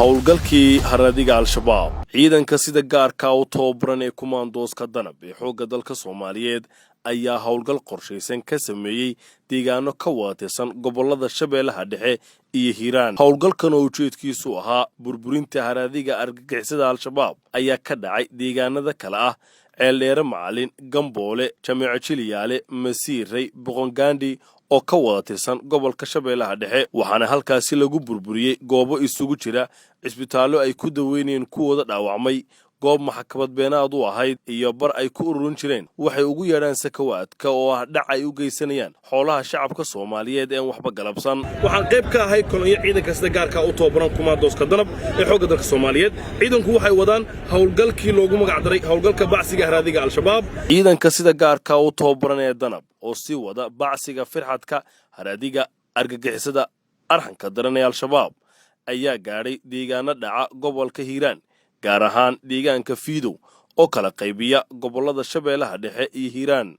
Howlgalkii haradiga Al-Shabaab. Ciidanka sida gaarka u tababaran ee kumaandooska Danab ee xoogga dalka Soomaaliyeed ayaa howlgal qorshaysan ka sameeyey deegaano ka wada tirsan gobollada Shabeellaha Dhexe iyo Hiiraan. Howlgalkan oo ujeedkiisu ahaa burburinta haradiga argagixisada Al-Shabaab ayaa ka dhacay deegaanada kale ah Ceeldheere, Macalin, Gamboole, Jameeco, Jiliyaale, Masiirey, Boqongaandhi oo ka wada tirsan gobolka Shabeellaha Dhexe, waxaana halkaasi lagu burburiyey goobo isugu jira cisbitaallo ay ku daweynayeen kuwooda dhaawacmay, goob maxkamad beenaad u ahayd iyo bar ay ku ururin jireen waxay ugu yeedhaan sakawaadka, oo ah dhac ay u geysanayaan xoolaha shacabka Soomaaliyeed een waxba galabsan. Waxaan qayb ka ahay kolonyo ciidanka sida gaarka u tababaran kumaandooska Danab ee xoogga dalka Soomaaliyeed. Ciidanku waxay wadaan howlgalkii loogu magacdaray howlgalka bacsiga haraadiga Al-Shabaab. Ciidanka sida gaarka u tababaran ee Danab oo sii wada bacsiga firxadka haraadiga argagixisada arxanka daran ee Al-Shabaab ayaa gaadhay deegaano dhaca gobolka Hiiraan, gaar ahaan deegaanka Fiidow oo kala qaybiya gobollada Shabeellaha Dhexe iyo Hiiraan.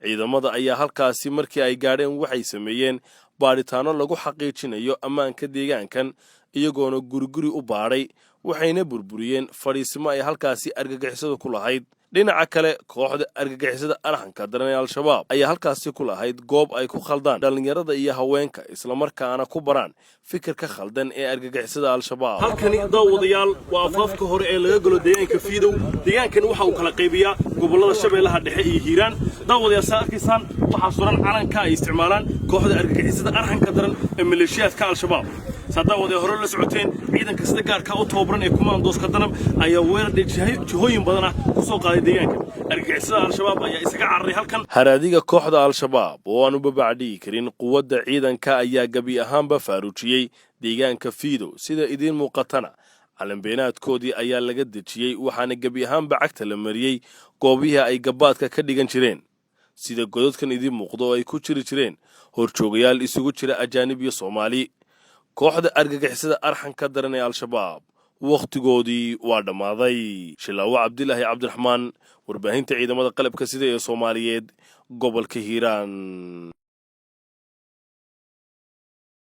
Ciidamada ayaa halkaasi markii ay gaadheen waxay sameeyeen baadhitaanno lagu xaqiijinayo ammaanka deegaankan, iyagoona guriguri u baadhay, waxayna burburiyeen fadhiisimo ay halkaasi argagixisadu ku lahayd. Dhinaca kale, kooxda argagixisada arxanka daran ee Al-Shabaab ayaa halkaasi ku lahayd goob ay ku khaldaan dhallinyarada iyo haweenka, islamarkaana ku baraan fikirka khaldan ee argagixisada Al-Shabaab. Halkani, daawadayaal, waa afaafka hore ee laga galo deegaanka Fiidow. Deegaankani waxa uu kala qaybiyaa gobollada Shabeellaha Dhexe iyo Hiiraan. Daawadayaal, saa arkaysaan, waxaa suran calanka ay isticmaalaan kooxda argagixisada arxanka daran ee maleeshiyaadka Al-Shabaab. Saa daawadayaal hore la socoteen, ciidanka sida gaarka u tababaran ee kumaandooska Danab ayaa weerar jihooyin badan ah ku soo qaaday deegaanka. Argagixisada Al-Shabaab ayaa isaga cararay halkan. Haraadiga kooxda Al-Shabaab oo aan u babacdhigi karin quwadda ciidanka ayaa gebi ahaanba faaruujiyey deegaanka Fiidow. Sida idiin muuqatana, calanbeenaadkoodii ayaa laga dejiyey, waxaana gebi ahaanba cagta la mariyey goobihii ay gabaadka ka dhigan jireen, sida godadkan idiin muuqdo oo ay ku jiri jireen horjoogayaal isugu jira ajaanib iyo Soomaali. Kooxda argagixisada arxanka daran ee Al-Shabaab wakhtigoodii waa dhammaaday. Shilaawo Cabdilaahi Cabdiraxmaan, warbaahinta ciidamada qalabka sida ee Soomaaliyeed, gobolka Hiiraan.